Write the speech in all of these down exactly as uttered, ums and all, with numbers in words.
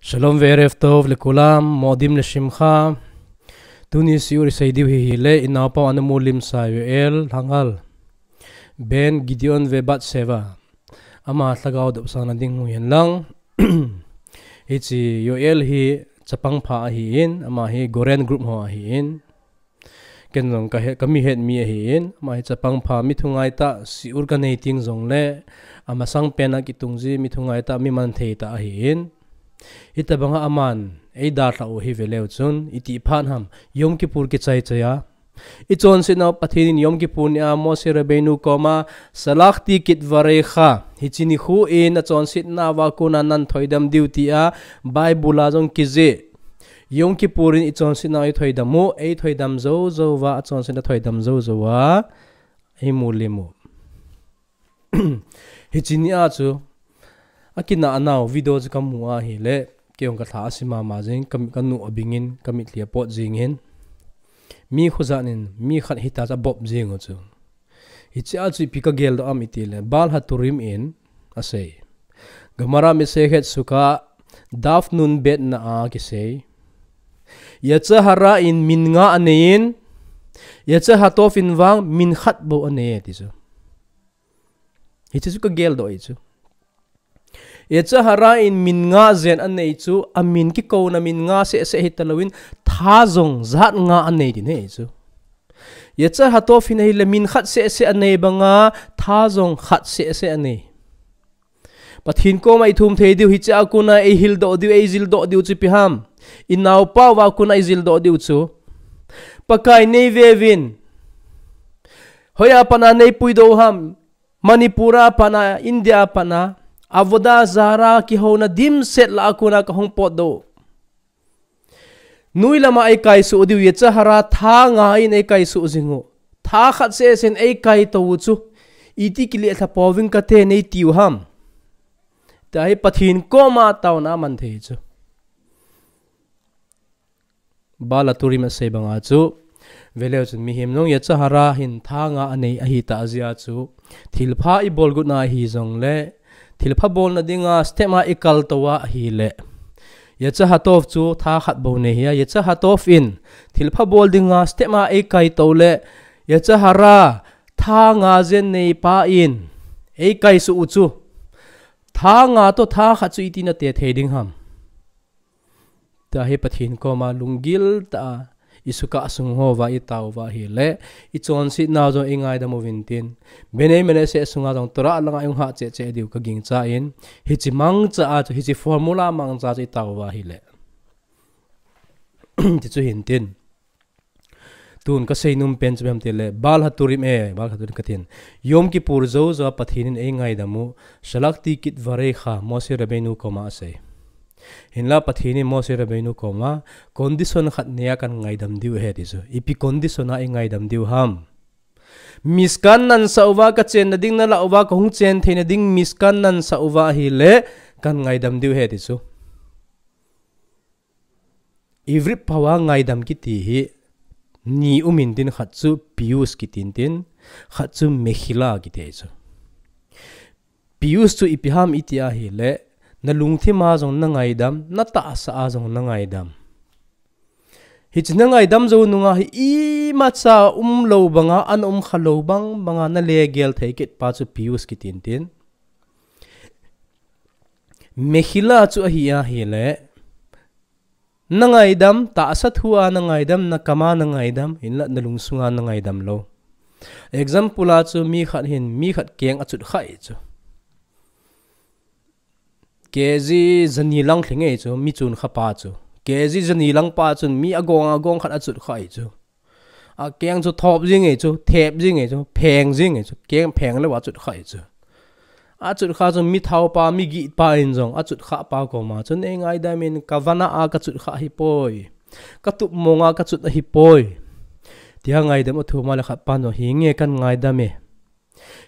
Shalom ve'erev tov lekulam, modim leshimcha. Tuni shiur isei diu hi hile, inaopa anamu limsa Yoel Lhangal, ben Gideon ve Bathsheba, ama lhagao dopsang na ding hung hen lang. Hiche Yoel hi chapang pha ahin, ama hi Goren group ho ahin. Ken jong ka het, ka mi het mi ahin, ama hi chapang pha, mi thungai tah, shiur kanei teng jongle, amasang pen a kitung ji, mi thungai tah, mi man thei tah ahin. Hitabanga aman eidalhah u hi veleu chun, iti phat ham, Yom Kippur kichai chai a, ichonsetnau Pathen in Yom Kippur nia Moshe Rabbeinu koma, Salachti kidvarecha, hiche nikho in nachonsetnauva kona nang thoidam diu tia Bible a jong kijih. Yom Kippur in ichonsetnau eithoidam u, eithoidam jou jouva, achonsetna thoidam jou jouva eimu lim u. Hiche nia chu akinah nau video chu kamu ahile, kei jong kalha ase mama jing, ka, kanu abingin, kamitlhi apot jingin. Mi khojat in mi khat hita chu abop jing u chu. Hichea chu ipi kageldoh am itile, Baal HaTurim in asei. Gemara Masechet Sukkah, Daf Nun Bet na a kisei. Yetzer Hara in min nga aneiyin, Yetzer HaTov in vang min khat bou anei e ti chu. Hiche chu kageldoh ahi chu. Yetzer Hara in min nga jen anei chu, amin kikouna min nga seh seh hitalouvin, tha jong jat nga anei ding ahi chu. Yetzer HaTov in ahile min khat seh seh anei banga, tha jong khat seh seh anei. Pathen koma ithum thei diu, hichea kona eihildoh diu, eijildoh diu chu ipi ham. Inaopauva kona eijildoh diu chu, Pakai neiveuvin. Hoiya pat a neipuidoh u ham. Manipur a pat a, India a pat a, Avodah Zarah kihouna dimset lah a kona kahung potdoh u. Noi lama eikaisuh diu, Yetzer Hara tha nga in eikaisuh jing u. Tha khat seh seh in eikaito u chu, iti kilelha pouving kate neitiu ham. Tia hi Pathen koma taona aman thei chu. Baal HaTurim asei banga chu, veleu chun mihem jong Yetzer Hara hin tha nga anei ahitah jeh a chu, thilpha ibol gotna ahijongle, thilpha bolna dinga step a ikaltou a ahile, Yetzer HaTov chu tha khat bou nei hi a, Yetzer HaTov in thilpha bol dinga step a eikaito le, Yetzer Hara tha nga jen neipa in eikaisuh u chu, tha nga toh tha khat chu iti nate thei ding ham. Tia hi Pathen koma lunggil tah a, i Sukkah sung hoa itao uva ahile, ichonsetnau jong eingaidam uvin tin, Bnei Menashe sunga jong Torah langa ihung hah cheh cheh diu kagingchan, hiche mangcha a chu, hiche formula mangcha chu itao uva ahile, ti chu hin tin. Tun kasei nom pen chu ipi ham itile, Baal HaTurim e, Baal HaTurim katin. Yom Kippur jou joua Pathen in eingaidam u, Salachti kidvarecha, Moshe Rabbeinu koma asei. Hinla Pathen in Moshe Rabbeinu koma, condition khat neiya kangaidam diu ahi ti chu. Ipi condition a eingaidam diu ham. Mishkan nansah uva, kachenna ding nalah uva, kahung chen theina ding Mishkan nansah uva ahile, kangaidam diu ahi ti chu. Ivrit pao a ngaidam kiti hi ni um intin, khat chu pius kiti intin, khat chu mechila kiti ahi chu. Pius chu ipi ham iti ahile, nalungthim a jong nangaidam, natahsa a jong nangaidam. Hiche nangaidam jou nunga hi imacha umlou banga, ana umkhalou bang banga nalegel thei kit pa chu pius kiti intin. Mechila chu ahi ahile, nangaidam, tahsa thu a nangaidam, nakam a nangaidam, hinla nalungsunga nangaidam lou. Example a chu mi khat hin, mi khat keng achut kha ahi chu. K G jani lang lhing ahi chu, mi chun kha pa chu. K G jani lang pa chun mi agong agong khat achut kha ahi chu. Akeng chu thop jing ahi chu, thep jing ahi chu, pheng jing ahi chu, keng pheng leuva achut kha ahi chu. Achut kha chu mi thao pa, mi gih pa in jong, achut kha pa koma chun eingaidam in, kavana a kachut kha ahipoi. Katup monga kachut ahipoi. Tia ngaidam athum a le khat pan jong hinge kangaidam e.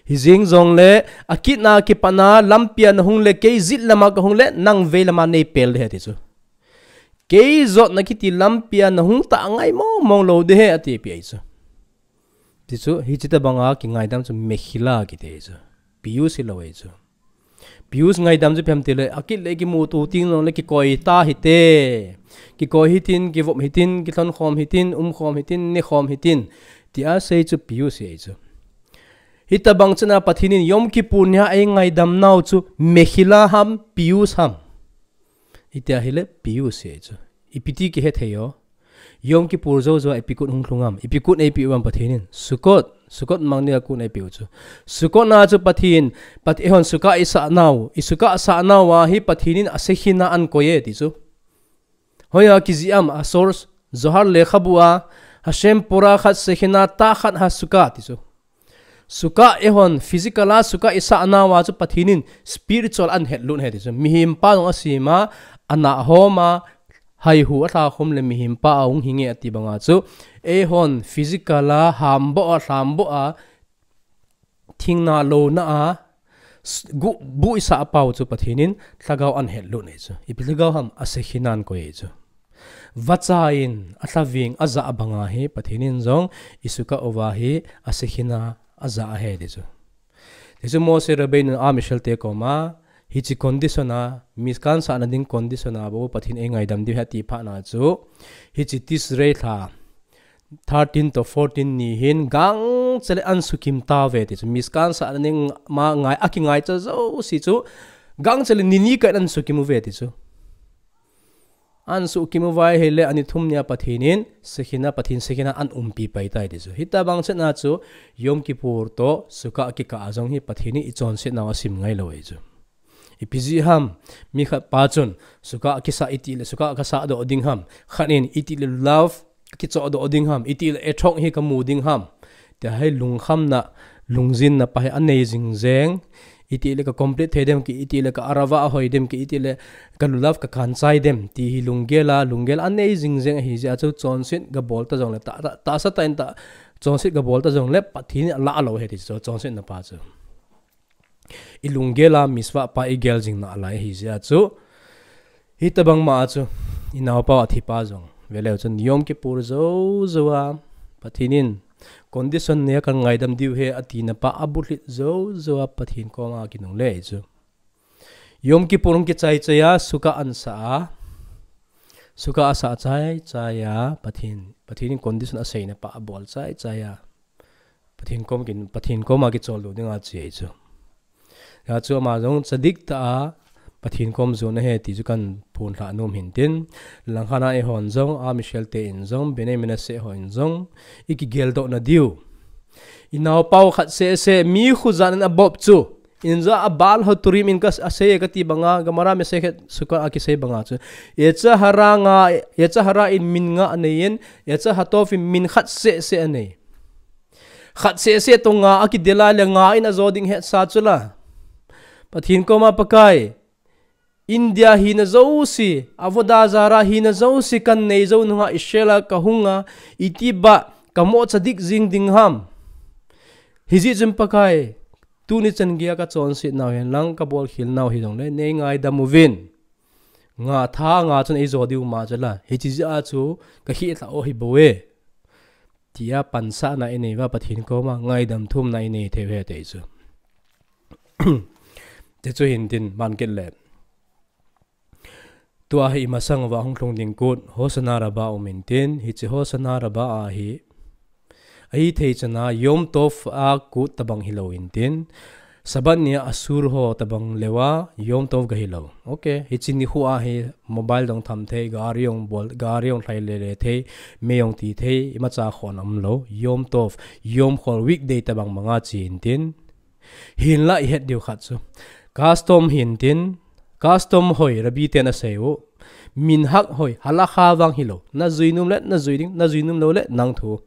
Hijeng jongle, akitna kipatna lampia nahung le, kei jet lama kahung le, nang vei lama neipel ding ahi ti chu. Kei jotna kiti lampia nahung tah ngai mong mong lou ding ahi atipeh ahi chu. Ti chu, hiche tobanga kingaidam chu mechila kiti ahi chu. Pius hilou ahi chu. Piyush ngaidam chu ipi ham tile, akit le kimuto teng jongle kikoi ta hite. Kikoi hitin, kivop hitin, kilhonkhom hitin, umkhom hitin, nekhom hitin, tia sei chu Piyush hi ahi chu. Hitobang chana Pathen in Yom Kippur nia eingaidam nau chu Mechila ham, Piyush ham? Itia hile Piyush hi ahi chu. Ipi ti kihethei o. Yom Kippur jou joua ipi kut hung lhung ham? Ipi kut eipeh u ham Pathen in? Sukkot. Sukkot mang nia kut eipeh u chu. Sukkot na chu Pathen, Pat-, eihon Sukkah isah nau, i Sukkah sah nau a hi Pathen in ase khin a ankoi e ti chu. Hoiya kijih ham? A source, Zohar lekhabu a, Hashem porah achat shekhinah tachat hasukkah ti chu. Sukkah eihon physical a Sukkah isah nau a chu Pathen in spiritual ahin hetlut e ti chu. Mihem pa jong asem a, anahhom a, haihu alhakhum le mihem pa ahung hinge ati banga chu. Eihon physical a, hamboh a, lhamboh a, thingna lona a, s-, gu-, bu isah pau chu Pathen in lhagao ahin hetlut e chu. Ipi lhagao ham? Ase khin a ankoi e chu. Vacha in, alhaveng, ajah banga hi Pathen in jong i Sukkah uva hi ase khin a ajah ahi ti chu. Ti chu Moshe Rabbeinu in Am Israel te koma, hiche condition a, Mishkan sahna ding condition a bou Pathen in eingaidam diu ahi ati phat na chu, hiche Tishrei lha, thirteen to fourteen ni hin gangchel in ahin sukim tauve ti chu. Mishkan sahna ding ma ngai, akingaicha jouse chu, gangchel in ni ni kah in ahin sukim uve ti chu. Ahin sukim uva ahile ani thum nia Pathen in, shekhinah, Pathen shekhinah ahin umpi pai tai ti chu. Hitobang chana chu, Yom Kippur toh Sukkah kikah a jong hi Pathen in ichonset nau asim ngai lou ahi chu. Ipi jeh ham? Mi khat pa chun, Sukkah kisah itile, Sukkah kasah doh ding ham? Khat in, itile lulav kichoh doh ding ham? Itile etrog hi kamu ding ham? Tia hi lungkhamna, lungjinna pa hi anei jing jeng. Itile ka complete thei dem ki, itile ka arava ahoi dem ki, itile ka lulav ka kanchai dem, ti hi lunggel a, lunggel anei jing jeng ahi jeh a chu chonset gabol ta jongle, ta, ta, tahsa tah in ta, chonset gabol ta jongle, Pathen in alah lou ahi ti chu, chonsetna pa chu. I lunggel a mitzvah pa igel jing nalai ahi jeh a chu. Hitobang ma a chu, i naopa athi pa jong. Veleu chun Yom Kippur jou joua, Pathen in condition nei a kangaidam diu ahi atina pa abulhit jou joua Pathen koma kinungle ahi chu. Yom Kippur hung kichai chai a, Sukkah ahin sah a. Sukkah asah chai chai a, Pathen, Pathen in condition aseina pa abol chai chai a. Pathen kom kin, Pathen koma kicholdo dinga che ahi chu. Hia chu ama jong tzadik tah a, Pathen kom jon ahi ti chu kahin phondoh nom hin tin. Langkhat a eihon jong, Am Israel te in jong, Bnei Menashe ho in jong, ikigeldoh na diu. I naopa u khat seh seh, mi khu jan in abop chu. In jong a Baal HaTurim in ka, asei e kati banga, Gemara Masechet Sukkot a kisei banga chu. Yetzer Hara nga, Yetzer Hara in min nga anei in, Yetzer HaTov in min khat seh seh anei. Khat seh seh toh nga akidel a le nga in ajo ding hetsa chu la. Pathen koma Pakai, India hina jouse, Avodah Zarah hina jouse kanei jou nunga Israel a kahung a, iti ba kamo tzadik jing ding ham? Hijeh chun Pakai, tuni chan geiya kachonset nau hen lang, kabol khel nau hijongle, neingaidam uvin. Nga tha nga chun eijo diu ma chu la, hiche jeh a chu kakhehthah u ahi bou e. Tia pansahna inei uva Pathen koma ngaidam thumna inei thei u ahi ti chu. Ti chu hin tin, ban kit le. Tua hi i masang uva hung lhung ding kut, Hoshana Rabbah um in tin, hiche Hoshana Rabbah a hi, ahithei chana Yom Tov a kut tabang hilou in tin, Sabbath nia Assur ho tabang leuva, Yom Tov gahi lou. Ok, hiche nikho a hi mobile jong tham thei, gari jong bol, gari jong lhai lele thei, mei jong ti thei, imacha khon umlou, Yom Tov, Yom Khol weekday tabang banga che in tin. Hinla ihet diu khat chu. Custom hin tin, custom hoi, Rabbi ten asei u. Minhag hoi, halakha vang hilou. Najui nom le, najui ding, najui nom lou le, nang thu.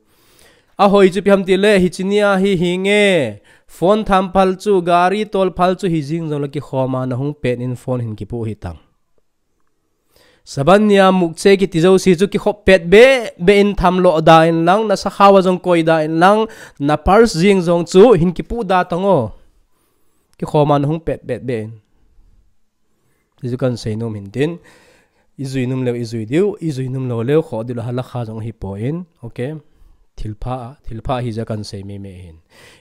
Ahoi chu ipi ham tile, hiche nia hi hinge. Phone tham phal chu, gari tol phal chu, hijeng jongle kikhom a nahung pet in phone hin kipoh hitang. Sabbath nia muktzeh kiti jouse chu kikhop pet be, be in tham lo da in lang, na sakhao a jong koi da in lang, na purse jeng jong chu hin kipoh da tang o. Kikhom a nahung pet, pet be in. Ti chu kahin sei nom hin tin. Ijui nom leu ijui diu, ijui nom lou leu khoh diu la halakha jong ahi poi. Ok. Thilpha, thilpha hi ja kan sei meme hin.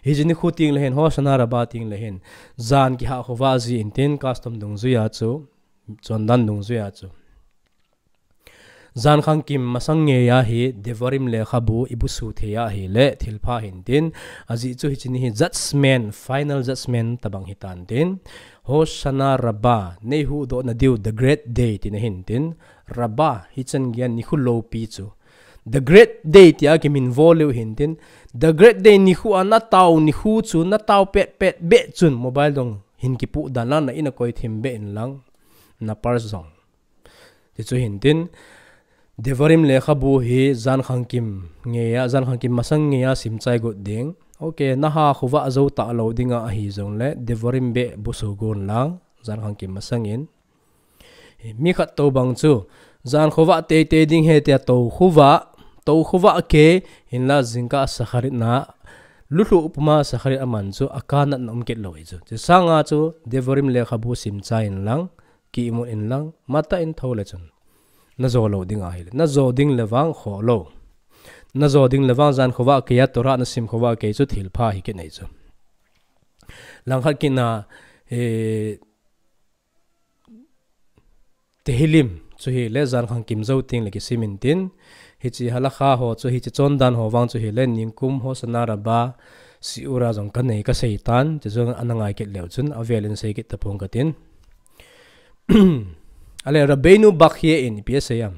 Hiche nikho teng le hin, Hosanna Rabbah teng le hin. Jan kihah khovah ji intin custom dungjuiya chu, chondan dungjuiya chu. Jan khangkim masang ngeiya hi Devarim lekhabu ibusu thei ahile thilpha hintin, ajeh chu hiche ni hi judgment, final judgment tabang hitan tin, Hosanna Rabbah, neihuhdoh nadiu the great day tina hintin, Rabbah hichan geiya nikho loupi chu. The great day tia kiminvo leu hintin, the great day nikho a natao nikho chu, natao petpet beh chun mobile jong hin kipoh dan lang, na in a koi thim beh inlang, na purse jong. Tichu hintin, Devarim lekhabu hi jan khangkim ngeiya, jan khangkim masang ngeiya simchai got ding. Ok, naha khovah jou talou dinga ahi jongle, Devarim beh busu gon lang, jan khangkim masangin. Mi khat tobang chu, jan khovah teitei ding ahi tia tou khovah, tou khovah kei, hinla jingkah Shacharit na, lulhuh puma Shacharit aman chu, akanatna um kit lou ahi chu. Chusanga chu, Devarim lekhabu simchai inlang, kiimut inlang, matah in thou le chun. Najo lou ding ahile. Najo ding le vang kholou. Najo ding le vang jan khovah keiya Torah nasim khovah kei chu thilpha hi kit ahi chu. Langkhat kit na, eh, Tehillim chu hile jan khangkim jou teng le kisim intin. Hiche halakha ho chu hiche chondan ho vang chu hile ningkum Hosanna Rabbah Shiura jong kanei kasei tan. Chuchu ana ngai kit leu chun avel in sei kit tapong katin. Ale Rabbeinu Bachya in ipi asei em.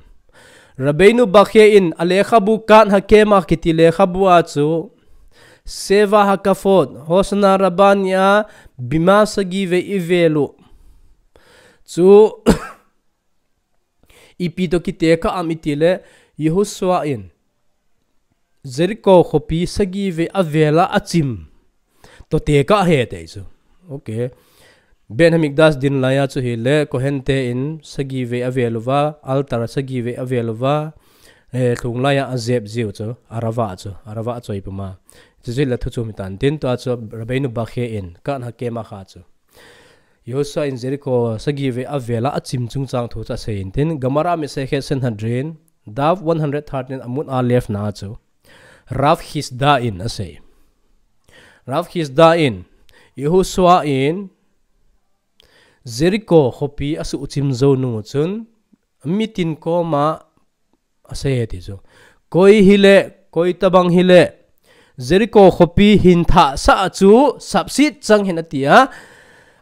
Rabbeinu Bachya in alekhabu Kat HaKemach kiti lekhabu a chu Sheva HaKavod, Hosanna Rabbah nia bima sagi vei ivel u. Chu ipi toh kitekah em itile Yehoshua in Jericho khopi sagi vei avela achim toh tekah ahi ati chu. Ok. Beit Hamikdash din laiya chu hile Kohen te in sagi vei avel uva, altar sagi vei avel uva, eh, lhung laiya ajep jiu chu, Arava chu, Arava choi puma. Chuchu hile thu chu mitan tin tua chu Rabbeinu Bachya in, Kat HaKemach a chu. Yehoshua in Jericho sagi vei avela achim chungchang thu chu asei intin, Gemara Masechet Sanhedrin, Daf one hundred thirteen Amud Aleph na chu, Rav Chisda in asei. Rav Chisda in, Yehoshua in Jericho khopi asuhchim jou nung chun, mitin koma asei ahi ti chu. Koi hile, koi tabang hile, Jericho khopi hin thah sah chu sapsit chang hen ati a.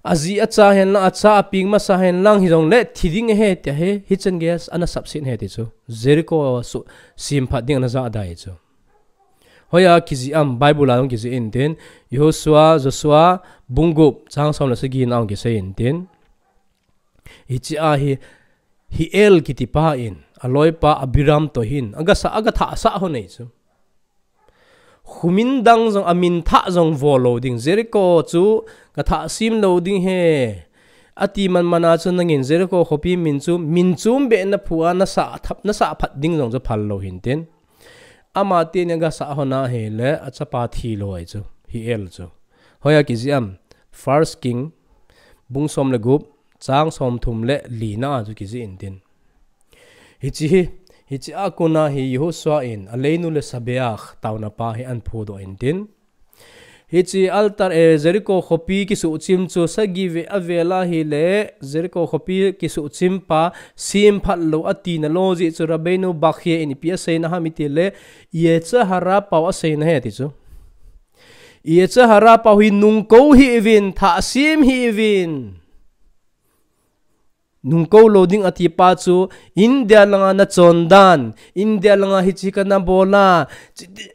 Aji acha hen lang, acha apeng masa hen lang hijongle thi ding ahi tia hi, hichan geiya ana sapsit ahi ti chu. Jericho suh simphat ding ana jahda ahi chu. Hoiya kijih em, Bible a jong kijih intin, Yehoshua, Joshua, bung gup, chang som le sagi na jong kisei intin. Hiche a hi, Hiel kiti pa in, aloipa Abiram toh hin, aga sa, aga thah sah lhon ahi chu. Kho min dang jong, amin thah jong vo lou ding, Jericho chu kathah sem lou ding ahi. Ati man man a chu nangin Jericho khopi min chu, min chom beh naphu a nasah thap, nasah phat ding jong chu phal lou hintin. Ama teni aga sah lhon ahile, achapa thi lou ahi chu, Hiel chu. Hoiya kijih em, First King, bung som le gup, chang som thum le li na a chu kijih intin. Hiche hi, hiche a kona hi Yehoshua in, Aleinu Leshabeach, taona pa hi ana phudoh intin. Hiche altar, eh, Jericho khopi kisuhchim chu sagi vei avela hile, Jericho khopi kisuhchim pa, sem phat lou atina lou jeh chu Rabbeinu Bachya in ipi aseina ham itile, Yetzer Hara pau aseina ahi ti chu. Yetzer Hara pau hi nungkou hih uvin, thah sem hih uvin. Nungkou lou ding ati pa chu, India langa nachon dan, India langa hiche kana bol a, chite,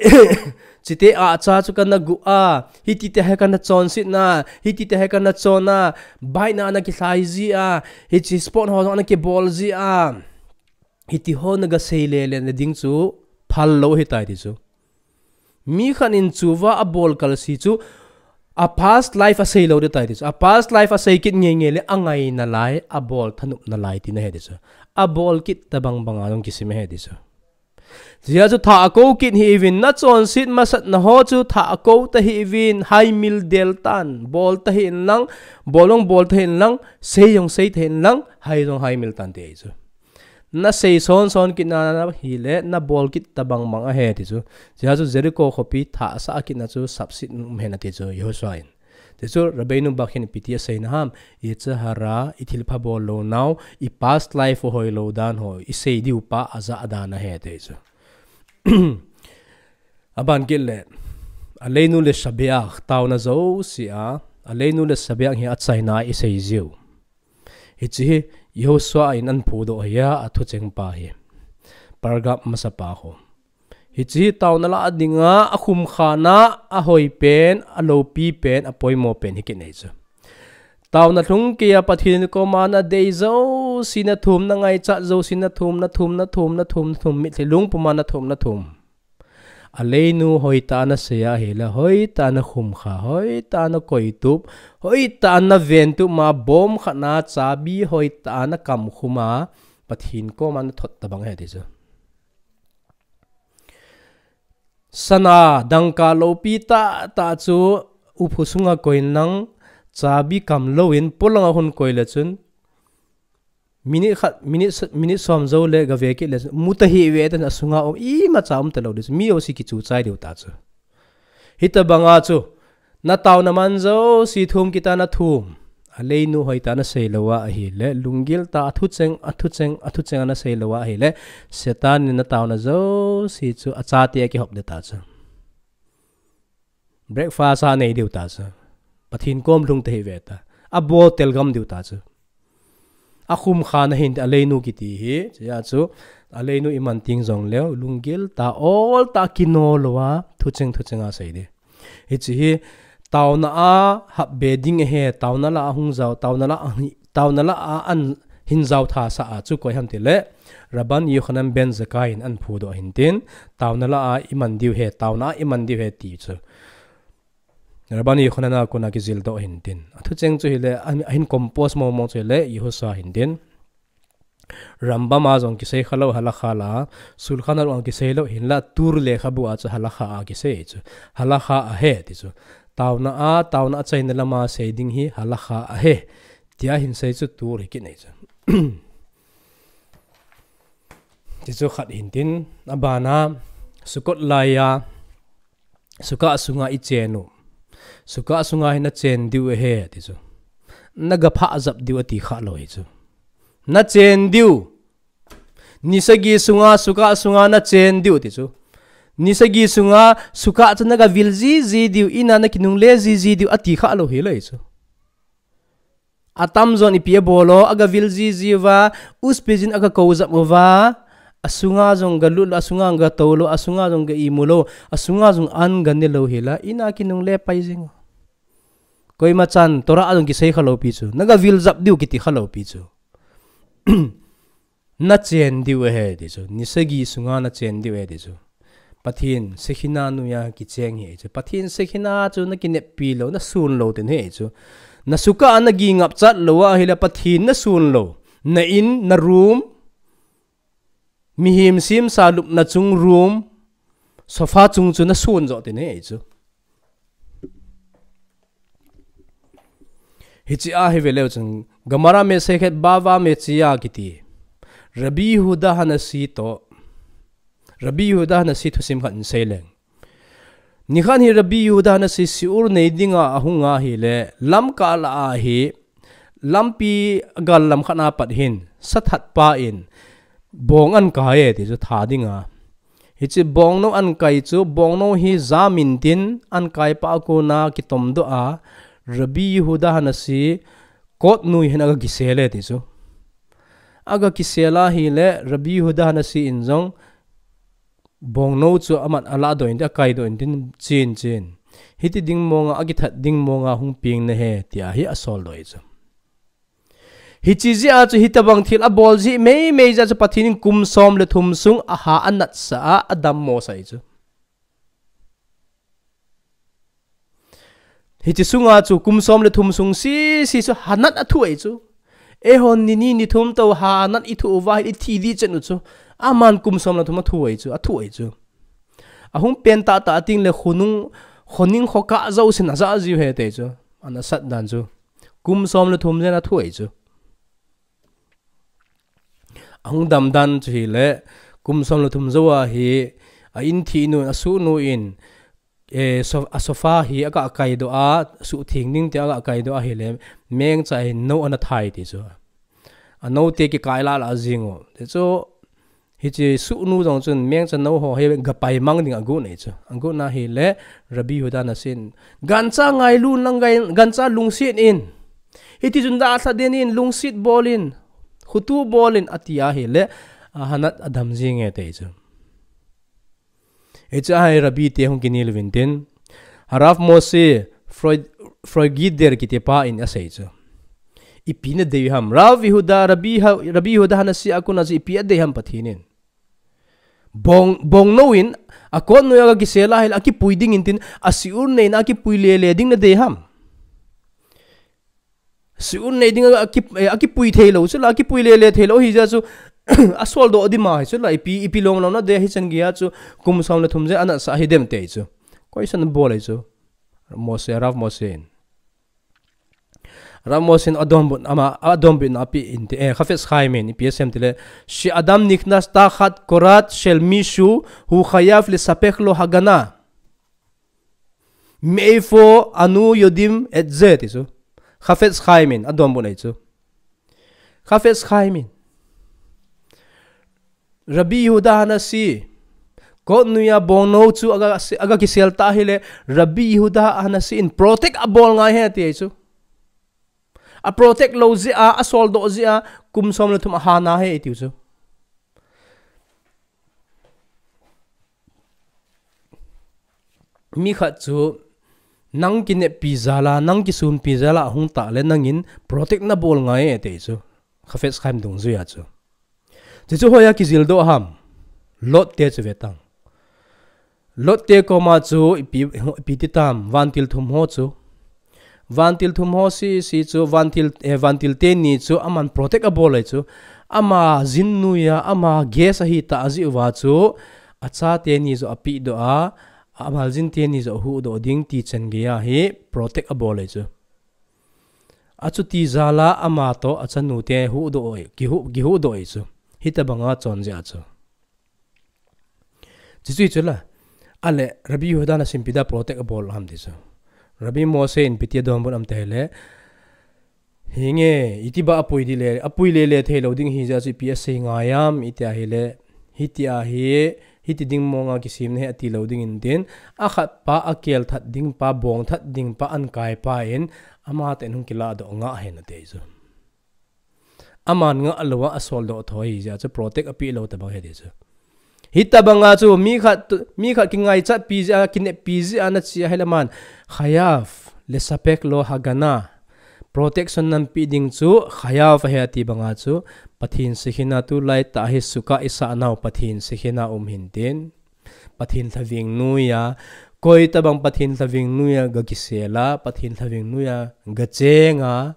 chite acha chu kana guh a, hiti te hi kana chonset na, hiti te hi kana chon a, bike na ana kilhai ji a, hiche sport ho jong ana kibol ji a, hiti ho naga sei le le na ding chu, phal lou ahitai ti chu. Mi khat in chuva abol kalsi chu, a past life asei lou ding tai ti chu. A past life asei kit ngei ngei le angai nalai, abol thanom nalai tina ahi ti chu. Abol kit tabang banga jong kisim ahi ti chu. Hijeh a chu thah akou kit hih uvin, nachonset masat na ho chu thah akou tahih uvin, haimil del tan, bol tahih in lang, bol jong bol tahih in lang, sei jong sei tahih in lang, hai jong haimil tan ti ahi chu. Na sei son son kit na, na hi le, na bol kit ta bang bang ahi ti chu. Chea chu Jericho khopi thah sa kit na chu sapsit um hen ati chu, Joshua in. Ti chu Rabbeinu Bach hin ipi ti asei na ham, Yetzer Hara, i thilpha bol lou nau, i past life hoi lou dan ho, i sei diu pa aja dan ahi ti chu. Aban kit le, Aleinu Leshabeach, tauna jouse a, Aleinu Leshabeach hi achaina i sei jiu. Hiche hi Joshua in ahin phudoh ahi a, athucheng pa hi. Paragraph masa pa ho. Hiche hi tauna lah a dinga, akhumkhana, ahoi pen, aloupi pen, apoimo pen hi kit nei chu. Tauna lhung keiya Pathen koma na dei jouse na thum, na ngaichat jouse na thum, na thum, na thum, na thum, na thum, mitlhi lungpuma na thum, na thum. Aleinu hoitah a na sei ahi le, hoitah a na khumkha, hoitah a na koitup, hoitah a na ventup ma, bom khat na chabi hoitah a na kamkhum a, Pathen koma na thot ta bang ahi ti chu. Sana dangka loupi tah tah chu upa sunga koilang chabi kam lou in polanga hung koi le chun minute khat, minute, minute som jou le gave kit le chun mu ta hih ve ta, asunga um imacha um ta lou di chu. Mi jouse kichu chai diu ta chu. Hitabanga chu, na tauna man jouse thum kit a na thum. Aleinu hoitah a na sei lou a ahi le, lunggil tah a thucheng, athucheng, athucheng a na sei lou a ahi le, Satan in na tauna jouse chu achate a kihop de ta chu. Breakfast anei diu ta chu. Pathen kom lhung ta hih ve ta. Abol tel gam diu ta chu. Akhumkhana hin Aleinu kiti hi, chea chu, Aleinu iman teng jong leu, lunggil tah, ol tah a kino lou a, thucheng, thucheng a sei di. Hiche hi, tauna a hap be ding ahi, tauna lah a hung jao, tauna lah a, tauna lah a ahin jao tha sa a chu koi ham ti le, Rabban Yochanan ben Zakkai in ahin phudoh ahin tin, tauna lah a iman diu ahi, tauna a iman diu ahi ti chu. Rabban Yochanan a kona kijildoh ahin tin. Athucheng chu hile, ahin, ahin compose mong mong chu hile, Yehoshua ahin tin. Rambam a jong kisei kha lou halakha la, Shulchan Aruch a kisei lou hinla, Tur lekhabu a chu halakha a kisei chu. Halakha ahi ti chu. Tauna a, tauna achaina lama sei ding hi halakha ahi. Tia ahin sei chu Tur hi kinei chu. Ti chu khat ahin tin, abana, Sukkot laiya, Sukkah sunga i chen u. Sukkah sunga hi na chen diu ahi, ti chu. Na ga phah jap diu ati kha lou hi chu. Na chen diu. Ni sagi sunga, Sukkah sunga na chen diu, ti chu. Ni sagi sunga, Sukkah chu na ga vil jiji diu, ina na kinungle jiji diu, ati kha lou hi lou hi chu. Atamjon ipi abol u, aga vil jiji uva, Ushpizin aga kou jap uva, asunga jong ga lut lou, asunga ga tou lou, asunga jong ga imu lou, asunga jong an ga ne lou hila, ina kinungle pai jing u. Koima chan, Torah a jong kisei kha lou pi chu, na ga vil jap diu kiti kha lou pi chu. Na chen diu ahi ti chu. Ni sagi sunga na chen diu ahi ti chu. Pathen Shekhinah noiya kicheng hi chu. Pathen Shekhinah chu na kineppi lou, na sun lou tin hi chu. Na Sukkah a na gi ngap chat lou ahile Pathen na sun lou. Na in, na room, mihem semsa lupna chung room, sofa chung chu na sun jo tin hi chu. Hiche a hi ve leu chun, Gemara Masechet Bava Metzia kiti. Rabbi Yehuda Hanasi to, Rabbi Yehuda Hanasi thusim khat in sei leng. Nikhat hi Rabbi Yehuda Hanasi shiur nei dinga ahung ahile, lamkah lah a hi, lampi gal lam khat a pat hin, sathat pa in, bong ahin kai e ti chu tha dinga. Hiche bongnou ahin kai chu, bongnou hi jam in tin, ahin kai pa a kona kitom doh a, Rabbi Yehuda Hanasi, kot noi hin aga kisel e ti chu. Aga kisel ahile, Rabbi Yehuda Hanasi in jong, bongnou chu amat a lah doh in tin, akai doh in tin, chin chin. Hiti ding monga, akithat ding monga hung peng nahi, tia hi asol doh e chu. Hiche jeh a chu hitabang thil abol jeh meimei jeh a chu Pathen in kum som le thum sung aha anatsah a, adammo sah e chu. Hiche sunga chu kum som le thum sung sisi chu hanat athu e chu. Eihon ni ni ni thum tou hanat ithu uva hi ithi di chen u chu. Aman kum som le thum athu e chu, athu e chu. Ahung pen tahtah a ting le khonung, khoning khokah jousen aja jiu ahi ti chu. Ana sat dan chu. Kum som le thum jen athu e chu. Ahung damdan chu hile, kum som le thum jou a hi, a in thinu, a suhnu in, eh, so-, a sofa hi aga kaidoh a, suhtheng ding tia aga kaidoh a hile, mengcha hin nou ana thai ti chu. A noute kikai lah lah jing u. Ti chu, hiche suhnu jong chun mengcha nou ho hi gapai mang ding agot nei chu. Agot na hile, Rabbi Yehuda Hanassi in, "Gancha ngailu in lang gai-, gancha lungset in. Hiti chun dalha den in, lungset bol in, khutu bol in," ati a hile, a Hanat adam jing e ti chu. Hiche a hi Rabbi te hung kinel uvin tin, Harav Moshe Froi-, Froigider kiti pa in asei chu. Ipi nadei ham. Rabbi Yehuda, Rabbi Ha-, Rabbi Yehuda Hanassi a kon a chu ipi adei ham Pathen in. Bong, bong nou in, a kot noiya aga kisel a hile, akipui ding in tin, a shiur neina akipui lele ding nadei ham. Shiur nei ding a ki-, eh, akipui thei lou chu la, akipui lele thei lou hi jeh a chu, a soldoh ding ma hi chu la, ipi, ipi long long nadei hichan gei a chu, kum som le thum jeh a nasah hi dem ti chu. Koisan bol ahi chu. Moshe, Rav Moshe in. Rav Moshe in adonbut, ama, adonbut na api in ti, eh, Chafetz Chaim in, ipi asei em tile, She'adam nichnas tachat korat shel mishu, hu chayav lesapek lo hagana. Me'eifo anu yodim et ze ti chu. Chafetz Chaim in, adonbut ahi chu. Chafetz Chaim in. Rabbi Yehuda Hanassi. Kot noiya bong nou chu aga, aga kisel ta hile. Rabbi Yehuda Hanassi in protect abol ngai e ti ahi chu. A protect lou jeh a, a soldoh jeh a, kum som le thum ahana e tiu chu. Mi khat chu, nang kineppi jal a, nang kisunpi jal a, ahung tah le nangin protect nabol ngai e ti chu. Chafetz Chaim dungjuia chu. Chuchu hoiya kijildoh ham. Lot te chu ve tang. Lot te koma chu ipi, ipi ti tam, vantil thum ho chu. Vantil thum ho sese chu, vantil, eh, vantil teni chu, aman protect abol ahi chu. Ama jin noiya, ama guest ahi ta jeh uva chu, achate ni joh apedoh a, ama jin teni joh ahuhdoh ding ti chan geiya hi, protect abol ahi chu. Achuti jal a ama toh achanu te huhdoh ahi, kihuh, kihuhdoh ahi chu. Hitobanga chon jeh a chu. Chuchu chu la. Ale, Rabbi Yehuda Hanassi in ipi dia protect abol ham ti chu. Rabbi Moshe in ipi tia donbut ham tile. Hinge, iti ba apui di le, apui lele thei lou ding hi jeh a chu ipi asei ngai ham, iti ahile. Hiti ahi, hiti ding monga kisemna hi ati lou ding in tin, akhat pa, akel that ding pa, bong that ding pa, ankai pa in, ama tah in hung kiladoh ngah hen ati chu. Aman ngah lou a, asoldoh tho ahi jeh a chu protect ape lou tobang ahi ti chu. Hitobanga chu mi khat, mi khat kingaichatpi jeh a, kineppi jeh a nache ahile aman, chayav lesapek lo hagana. Protection nape ding chu chayav ahi ati banga chu, Pathen Shekhinah tulai tah hi Sukkah isah nau Pathen Shekhinah um hin tin. Pathen lhaveng noiya, koi tobang Pathen lhaveng noiya ga kisel a, Pathen lhaveng noiya ga cheng a,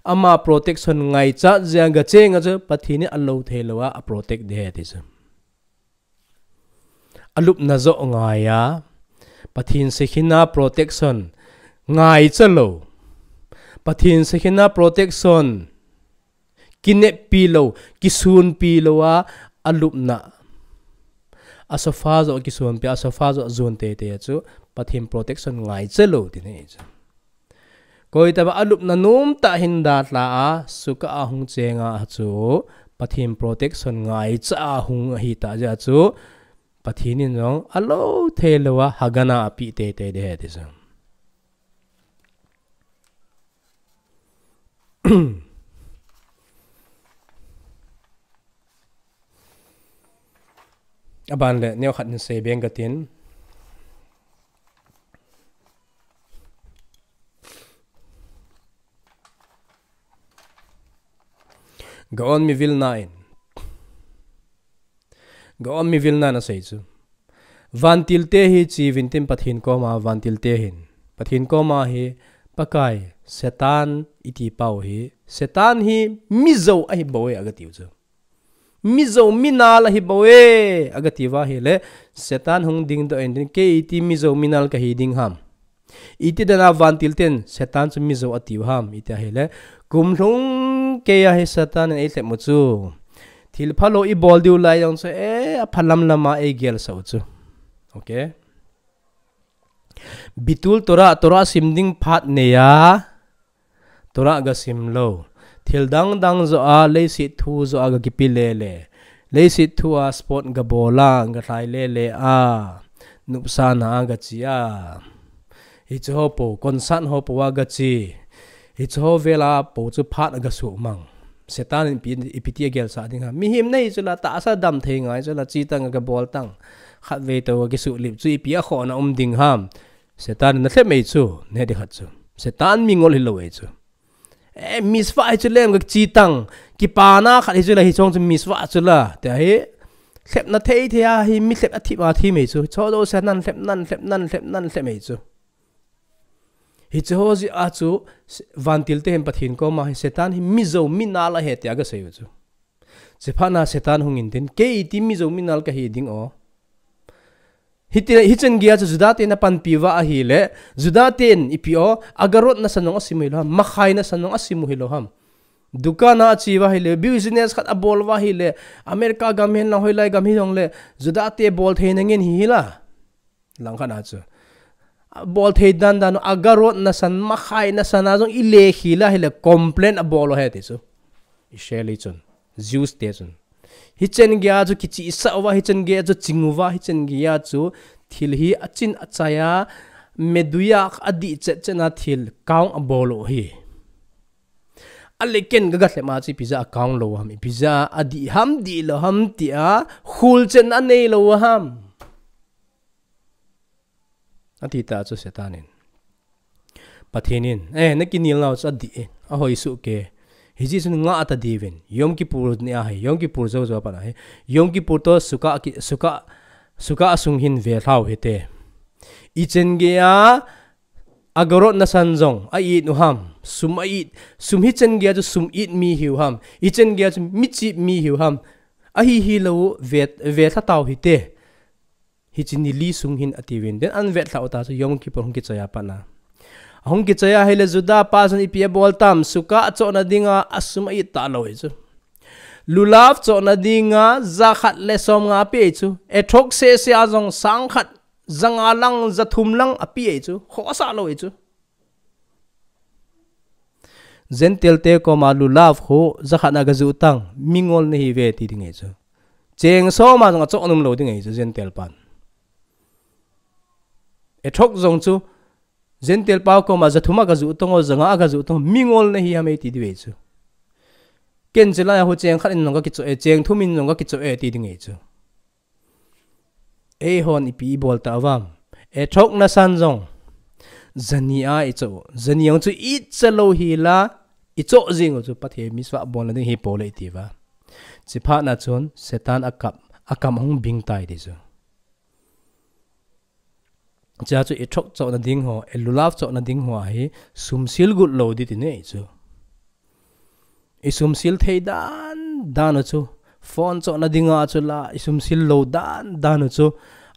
ama protection ngaichat jeh a ga cheng a chu Pathen in alou thei lou a, a protect ding ahi ti chu. Alupna joh ngai a, Pathen Shekhinah protection ngaicha lou. Pathen Shekhinah protection kineppi lou, kisunpi lou a, alupna. A sofa joh kisunpi, a sofa joh jon teitei a chu, Pathen protection ngaicha lou tina ahi chu. Koi tobang alupna nomtah hin dalha a, Sukkah a hung cheng a chu, Pathen protection ngaicha a hung ahi ta jeh a chu, Pathen in jong alou thei lou a, hagana ape teitei ding ahi ti chu. Aban le, neokhat in sei beng katin. Gaon mi Vilna in. Gaon mi Vilna in asei chu. Vantil te hi che uvin tin Pathen koma vantil te hin. Pathen koma hi Pakai Satan iti pau hi. Satan hi mijou ahi bou e aga tiu chu. Mijou minal ahi bou e aga tiu ahile. Satan hung dingdoh in tin kei iti mijou minal kahi ding ham. Iti dan a vantil ten Satan chu mijou atiu ham, iti ahile. Kum lhung keiya hi Satan in eilhep u chu. Thil phalou i bol diu lai jong chu, eh, a phalam lama ei gelsah u chu. Okay. Bitul Torah, Torah sim ding phat nei a, Torah ga sim lou. Thil dang dang joh a, leiset thu joh a ga kipe le le. Leiset thu a sport ga bol a, ga lhai le le a. Nupsahna a ga che a. Hiche ho po, concert ho po a ga che. Hiche ho vel a po chu phat a ga suh mang. Satan in ipi, ipi ti a gelsah ding ham. Mihem nahi chu la, tahsa dam thei ngai chu la, che tang ga bol tang. Khatvei tou a kisuhlip chu ipi a khohna um ding ham. Satan in na lhep mai chu, ne di khat chu. Satan mingol hilou e chu. Eh, mitzvah hi chu lem ga che tang. Kipana khat hi chu la, hiche ho chu mitzvah chu la. Tia hi, lhepna thei thei a hi, mi lhep a thip a thim mai chu. Cho do Satan lhep nan, lhep nan, lhep nan, lhep mai chu. Hiche ho jeh a chu, vantil te hin Pathen koma hi Satan hi mi jou, mi nal ahi tia ga sei u chu. Chuphat na Satan hung in tin, kei iti mi jou mi nal ka hi ding o. Hiti, hichen gei a chu Juda ten a panpi uva ahile, Juda ten ipi o, Agarot nasan jong asim u hilou ham, makhai nasan jong asim u hilou ham. Dukan a ache uva ahile, business khat abol uva ahile, America gam hen lang hoilai gam hi jongle, Juda te bol theina ngen hi hila. Langkhat a chu. Abol thei dan dan, Agarot nasan, makhai nasan a jong i lekhi la hile complain abol u ahi ti chu. Israel chun. Jews te chun. Hichen gei a chu kichihsah uva, hichen gei a chu ching uva, hichen gei a chu thil hi achin achai a, meduyak adih chet chet na thil count abol u hi. Ale ken ga ga lhep a chu ipi jeh a count lou ham, ipi jeh a adih ham, dih lou ham tia, khul chetna anei lou ham. Ati ta chu Satan in. Pathen in, eh, na kinel nau chu adih e, ahoi soh kei. Hiche chun ngah ta diuvin, Yom Kippur ni ahi, Yom Kippur jou jou a pat ahi. Yom Kippur toh Sukkah ki, Sukkah, Sukkah sung hin velhau hite. Ichen gei a, Agarot nasan jong, a it u ham, sum a it, sum hichen gei a chu sum it mi hiu ham, hichen gei a chu mi chip mi hiu ham, ahi hilou u ve, velha tau hite. Hiche ni li sung hin atiuvin. Then an vetlhah u ta chu Yom Kippur hung kichai a pat na. Ahung kichai a ahile Juda pa chun ipi abol tam, Sukkah chohna dinga asum a it talou hi chu. Lulav chohna dinga jakhat le somnga ape hi chu. Etrog sese a jong sangkhat, janga lang, jathum lang ape hi chu. Khohsah lou hi chu. Gentile te koma lulav khu jakhat na ga joh tang, mingol nahi uve ti ding ahi chu. Cheng som a jong achoh nom lou ding ahi chu, Gentile pan. Etrog jong chu, Gentile pa koma jathum a ga joh tang o, janga ga joh tang o, mingol nahi ham ei ti diu ahi chu. Ken chulai a khu cheng khat in jong ga kichoh e, cheng thum in jong ga kichoh e ti ding ahi chu. Eihon ipi ibol ta uvam. Etrog nasan jong. Jani a ichoh. Jani jong chu icha lou hi la. Ichoh jing u chu Pathen mitzvah bolna ding hi pole iti uva. Chuphat na chun Satan akam, akam ahung bing tai ti chu. Chea chu etrog chohna ding ho, elulav chohna ding ho ahi, sum sil got lou di ti nei chu. I sum sil thei dan dan u chu. Phone chohna dinga chu la, i sum sil lou dan dan u chu.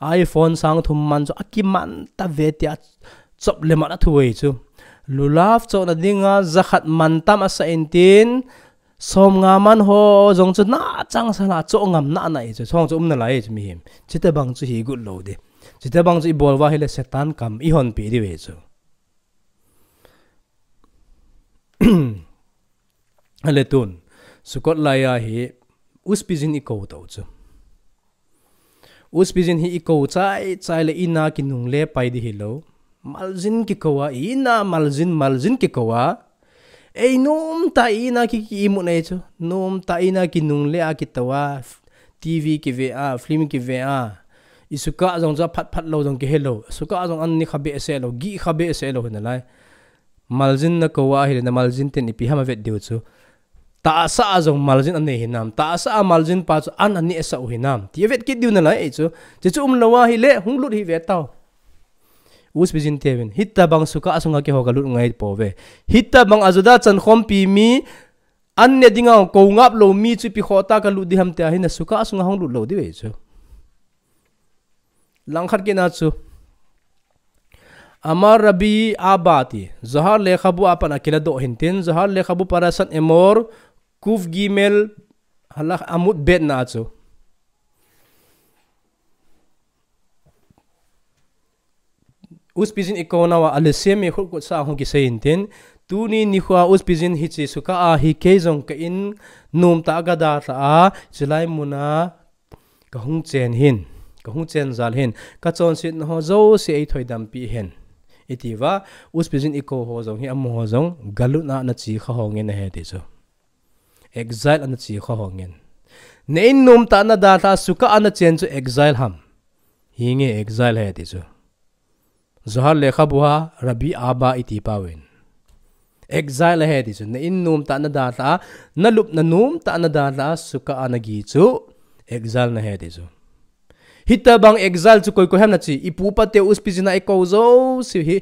iPhone sang thum man chu akiman ta ve tia chop le mat athu ahi chu. Lulav chohna dinga jakhat man tam asah in tin, somnga man ho jong chu na chang sa la choh ngam na na ahi chu. Chong chu um nalai ahi chu mihem. Chuti bang chu hi got lou di. Chuti bang chu ibol uva ahile Satan kam ihon pe diu ahi chu. Ale tun, Sukkot lai a hi, Ushpizin ikou tau chu. Ushpizin hi ikou chai chai le in a kinungle pai di hilou. Malzin kikou a, in a malzin, malzin kikou a. Ei nom ta in a ki, ki imut nei chu. Nom ta in a kinungle a kitou a. TV kive a, film kive a. I Sukkah jong chu aphat phat lou jong kihe lou. Sukkah jong an ni kha behseh lou, gih kha behseh lou hi nalai. Malzin nakou a ahile na malzin ten ipi ham avet diu chu. Tahsa a jong malzin anei hinam. Tahsa a malzin pa chu an aneh sah u hinam. Ti avet kit diu nalai ahi chu. Chuchu um lou ahile hung lut hi ve tau. Ushpizin te uvin. Hitabang Sukkah sunga keiho kalut ngai pouve. Hitabang a Juda chankhompi mi an ne dinga kou ngap lou mi chu ipi khoh ta kalut di ham tia hi na Sukkah sunga hung lut lou diu ahi chu. Langkhat kit na chu. Amar Rabbi Abba ti. Zohar lekhabu a pat a kiladoh hin tin. Zohar lekhabu Parashat Emor, Kuf Gimel, Hala amut bet na chu. Uspijin i kou nauva, alesem mi khut kut sa hung kisei intin. Tuni nikhoa Uspijin hiche Sukkah a hi kei jong ka in nomtah a ka dalha a, chulai muna ka hung chen hin, ka hung chen jal hin, ka chonsetna ho jouse ei thoidam pi hen. Iti uva, Uspijin i kou ho jong hi amaho jong galut a ana che kha ho ngen ahi ti chu. Exile ana che kha ho ngen. Na in nomtah a na dalha a Sukkah a na chen chu exile ham. Hi nge exile ahi ti chu. Zohar lekhabu a Rabbi Abba iti pauvin. Exile ahi ti chu. Na in nomtah a na dalha a, na lupna nomtah a na dalha a, Sukkah a na gi chu exile na ahi ti chu. Hitabang exile chu koi koi ham na che, i pu i pa teu Uspijin a i kou jouse hi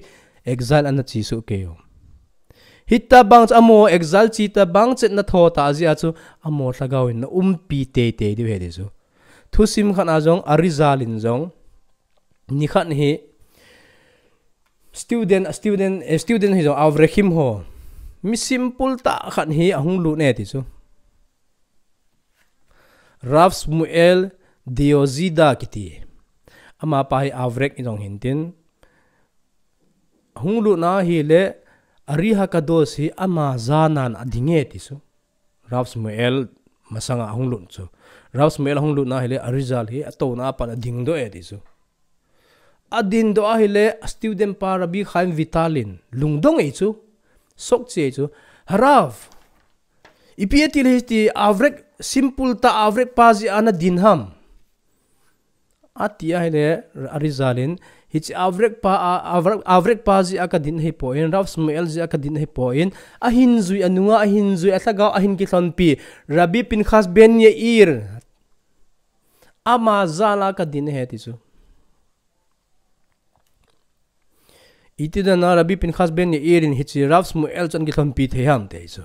exile ana che soh kei u. Hitabang chu amaho exile che tabang chet na tho ta jeh a chu amaho lhagao in na umpi teitei diu ahi ti chu. Thusim khat a jong Arizal in jong, nikhat hi student, student, eh, student hi jong Avrekhim ho. Mi simple tah khat hi ahung lut e ti chu. Rav Shmuel Diozida kiti. Ama pa hi Avrek i jong hintin. Hung lut na hile Ari Hakadosh hi ama janan a ding e ti chu. Rav Shmuel masanga hung lut chu. Rav Shmuel hung lut na hile Arizal hi atouna a pat a ding doh e ti chu. A ding doh a hile student pa Rabbi Chaim Vital in lungdong e chu. Sok che e chu. Harav. Ipi ati le hiti Avrek simple tah Avrek pa jeh a na ding ham. Ati a hile Arizal in, hiche Avrek pa, a, Avrek, Avrek pa jeh a ka ding ahi poi, Rav Shmuel jeh a ka ding ahi poi, ahin jui anunga, ahin jui alhagao, ahin kilhonpi, Rabbi Pinchas ben Yair. Ama jal a ka ding ahi ti chu. Iti dan a Rabbi Pinchas ben Yair in hiche Rav Shmuel chu ana kilhonpi thei ham ti chu.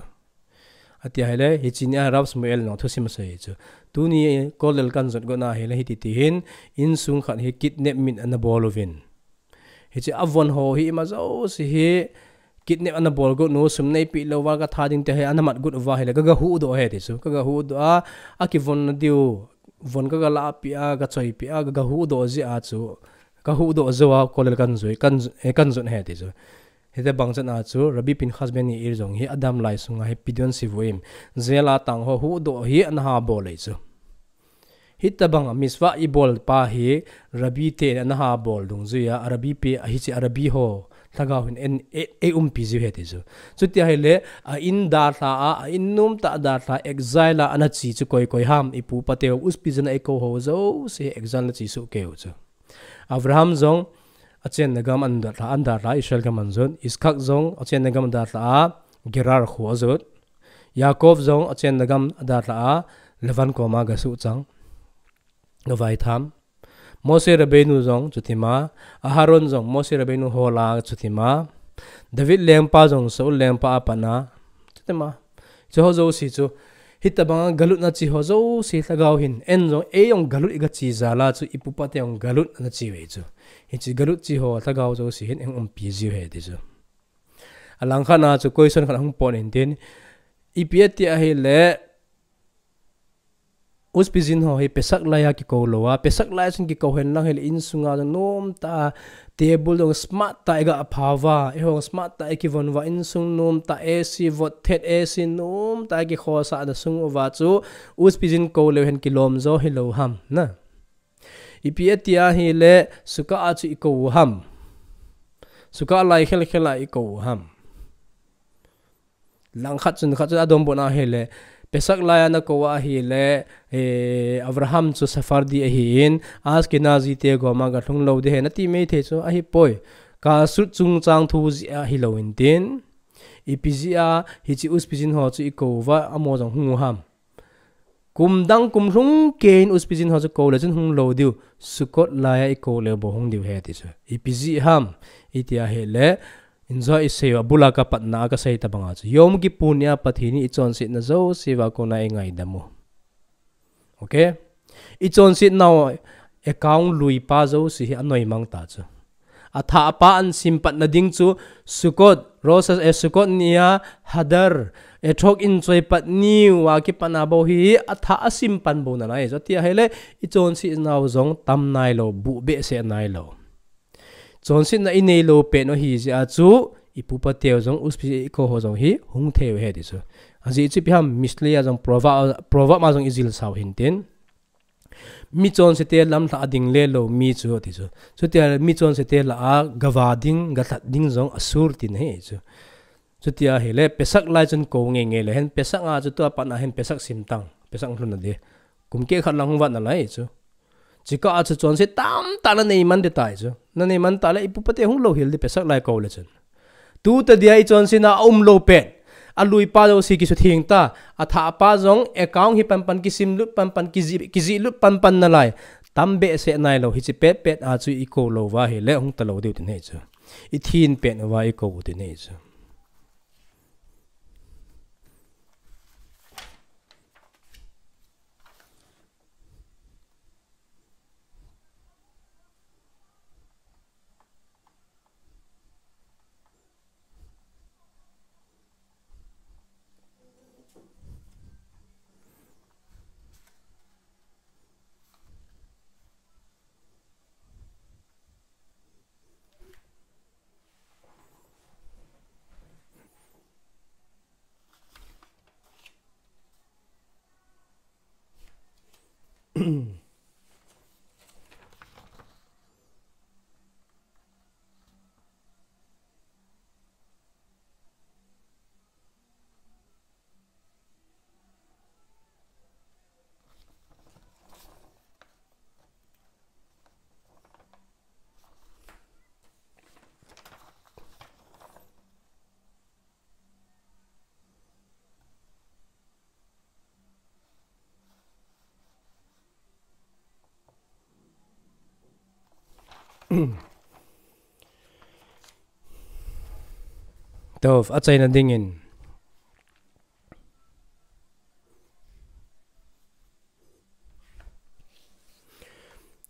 Ati a hile, hiche nia Rav Shmuel in thusim asei chu. Tuni Kollel kan jot got na hile hiti ti hin, insung khat hi kidnap min ana bol uvin. Hiche a von ho hi ima jouse hi kidnap ana bol got u, sum neipeh lou va ka that ding ti hi ana mat got uva hile, ka ga huhdoh e ti chu. Ka ga huhdoh a, akivon na diu, von ka ga lahpeh a, ka choipeh a, ka ga huhdoh jeh a chu. Ka huhdoh jou a, Kollel kan jui, kan, eh, kan jot e ti chu. Hitabang chan a chu, Rabbi Pinchas ben Yair jong hi adam lai sunga hi Pidyon Sebuyim. Jail a tang ho huhdoh hi ana ha bol e chu. Hitabang a mitzvah i bol pa hi, Rabbi te ana ha bol dungjuia, Rabbi pe, hiche Rabbi ho lhagao hin en, e, ei umpi jiu ahi ti chu. Chuti a hile, a in dalha a, a in nomtah a dalha, exile a ana che chu koi koi ham, i pu i pa teu, Uspijin a i kou ho jouse exile ana che soh kei u chu. Avraham jong, achenna gam ana dalha, ana dalha, Israel gam ana jot. Yitzchak jong, achenna gam ana dalha a, Gerar kho ajot. Yaakov jong, achenna gam ana dalha a, Lavan koma aga suhchang. Aga vaitham. Moshe Rabbeinu jong, chutima. Aharon jong, Moshe Rabbeinu hola, chutima. David lengpa jong, Saul lengpa a pat a, chutima. Hiche ho jouse chu, hitabang a galut ana che ho jouse lhagao hin, en jong, ei jong galut i ga che jal a chu, i pu i pa te jong galut ana che uve chu. Hiche galut che ho lhagao jouse hin, ei umpi jiu ahi ti chu. Alangkhat a chu, question khat ahung pon intin, ipi ati a hile, Uspijin ho hi Pesach lai a kikou lou a, Pesach lai a chun kikou hen lang hile insunga jong nomtah a, table jong smart tah a i ga phah uva, eiho smart tah a i kivon uva, insung nomtah a, A C vot thet, A C nomtah a i kikhosah na sung uva chu, Uspijin kou leu hen kilom jo hilou ham, na. Ipi ati a hile, Sukkah a chu i kou u ham. Sukkah lai khel khel a i kou u ham. Langkhat chun khat chun adonbut na hile, Pesach lai a na kou a hile, eh, Avraham chu Sephardi ahin, Ashkenazi te goma ga lhung lou ding ahi nati mai thei chu ahipoi. Kashrut chungchang thu jeh a hilou intin. Ipi jeh a hiche Uspijin ho chu i kou uva amaho jong hung u ham. Kum dang kum lhung kei in Uspijin ho chu kou le chun hung lou diu. Sukkot lai a i kou leu bou hung diu ahi ti chu. Ipi jeh ham, iti a hile, Injo i sei u, abul a ka patna a ka sei tabang a chu, Yom Kippur ni a Pathen in i chonsetna jouse uva kona i ngaidam u. Okay? I chonsetna u account lui pa jouse hi anoi mang ta chu. Athah pa an sim patna ding chu Sukkot, Rosh, eh, Sukkot ni a Hadar, Ethok in choi pat niu a kipan a bou hi, atha asim pan bou nalai. Chuti ahile, ichonsetnau jong tam nailou, buh behseh nailou. Chonsetna inei lou pet u ahi jeh a chu, ipu ipa teu jong, uspiji ikou ho jong hi, hung thei u ahi ti chu. Ajeh chu ipi ham, Mishle a jong proverb, proverb a jong ijil sau hintin. Mi chonsete lamlhah a ding le lou mi chu ti chu. Chuti ahile mi chonsete lah a gava ding, galhat ding jong asur tin ahi chu. Chuti ahile pesak lai chun kou ngei ngei le hen pesak a chu tua pat na hin pesak sim tan, pesak lhun na di. Kum keh khat lang hung vat nalai chu. Chukah a chu chonse tamtah nanei man ding tai chu. Nanei man tah le ipu ipa te hung louhel ding pesak lai kou le chun. Tuta dia ichonsetna aum lou pet. Alui pa jouse kisutheng ta. Athah pa jong account hi panpan kisim lut panpan kiji, kiji lut panpan nalai. Tam behseh nailou hiche pet pet a chu ikou lou uva ahile hung ta lou diu tin ahi chu. Ithin pet uva ikou u tin ahi chu. Tov, achaina dingin.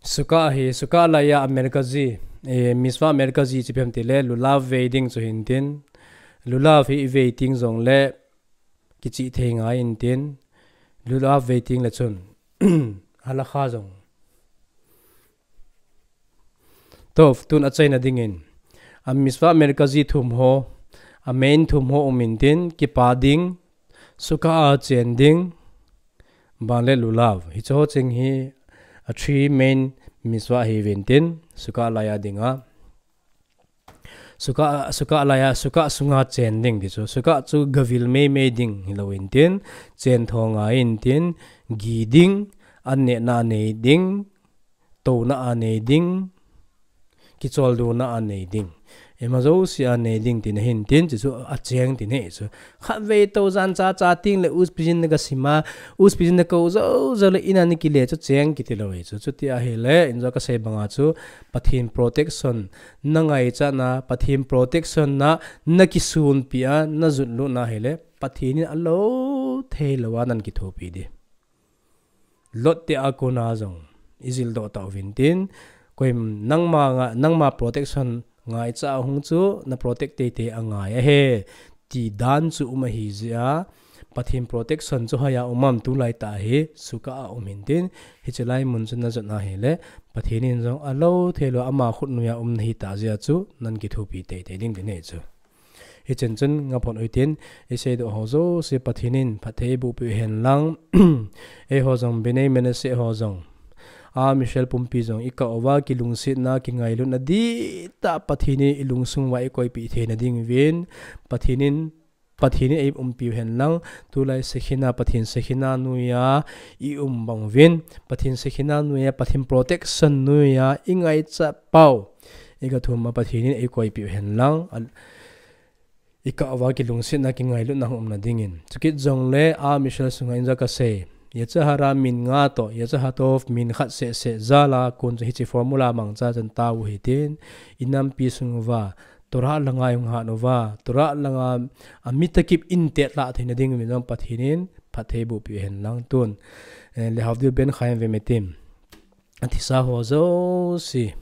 Sukkah hi, Sukkah laiya America ji, eh, Mitzvah America ji chu ipi ham tile, lulav vei ding chu hintin, lulav hi ivei teng jongle, kichih thei ngai intin, lulav vei teng le chun, halakha jong. Tov, tun achaina dingin. A Mitzvah America ji thum ho, a main thum ho um intin, kipa ding, Sukkah a chen ding, ban le lulav. Hiche ho cheng hi a three main Mitzvah ahi uvintin, Sukkah laiya dinga. Sukkah, Sukkah laiya, Sukkah sunga chen ding ti chu. Sukkah chu gavil mei mei ding hilou intin, chen thou ngai intin, gi ding, an nehna nei ding, touna a nei ding, kicholdo na a nei ding. Ima jouse a nei ding tina hintin, chuchu acheng tina ahi chu. Khatvei tou jan cha cha teng le uspijin na gasima, uspijin na kou jou jou le ina na kile chu cheng kiti lou ahi chu. Chuti ahile, injo kasei banga chu, Pathen protection na ngaichat na, Pathen protection na, na kisunpi a, na jot lut na ahile, Pathen in alou thei lou a nan kithopi ding. Lot te a kona jong, ijil doh tau vintin, koima nangma nga, nangma protection ngaichat a hung chu, na protect teitei angai ahi, ti dan chu um ahi jeh a, Pathen protection chu hoiya um am tulai tah hi, Sukkah a um hintin, hiche lai mun chu na jot na ahile, Pathen in jong alou thei lou a ama khut noiya um na hita jeh a chu, nan kithopi teitei ding tina ahi chu. Hichun chun ngaphot uhitin, isei doh ho jouse Pathen in phatthei eiboh peh u hen lang, eiho jong Bnei Menashe ho jong, a Israel pumpi jong ikah uva kilungsetna kingailutna dihtah Pathen in ilungsung uva ikoipeh theina ding uvin, Pathen in, Pathen in eiumpi u hen lang, tulai Shekhinah, Pathen Shekhinah noiya ium bang uvin, Pathen Shekhinah noiya, Pathen protection noiya ingaichat pau, iga thum a Pathen in eikoipeh u hen lang, a, ikah uva kilungsetna kingailutna hung umna dingin. Chukit jongle a Israel sunga injo kasei. Yetzer hara min nga toh, Yetzer hatov min khat seh seh jal a kon chu hiche formula mangcha chan tao u hitin, inampi sung uva, Torah langa ihung hat uva, Torah langa, a, mi takip in tetlah theina ding uvin jong Pathen in phatthei eiboh peh u hen lang tun. Eh, Lehavdil ben chaim vemetim. Athisa ho jouse,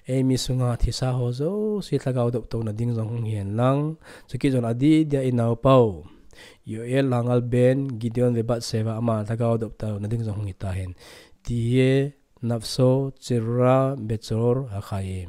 eimi sunga athisa ho jouse lhagao doptouna ding jong hung hi hen lang, chukit jong adih dia inaopau, Yoel Hangal ben Gideon ve Bathsheba ama lhagao dop taona ding jong hung hitahen. Tiye nafsho chirra bechor hachaim.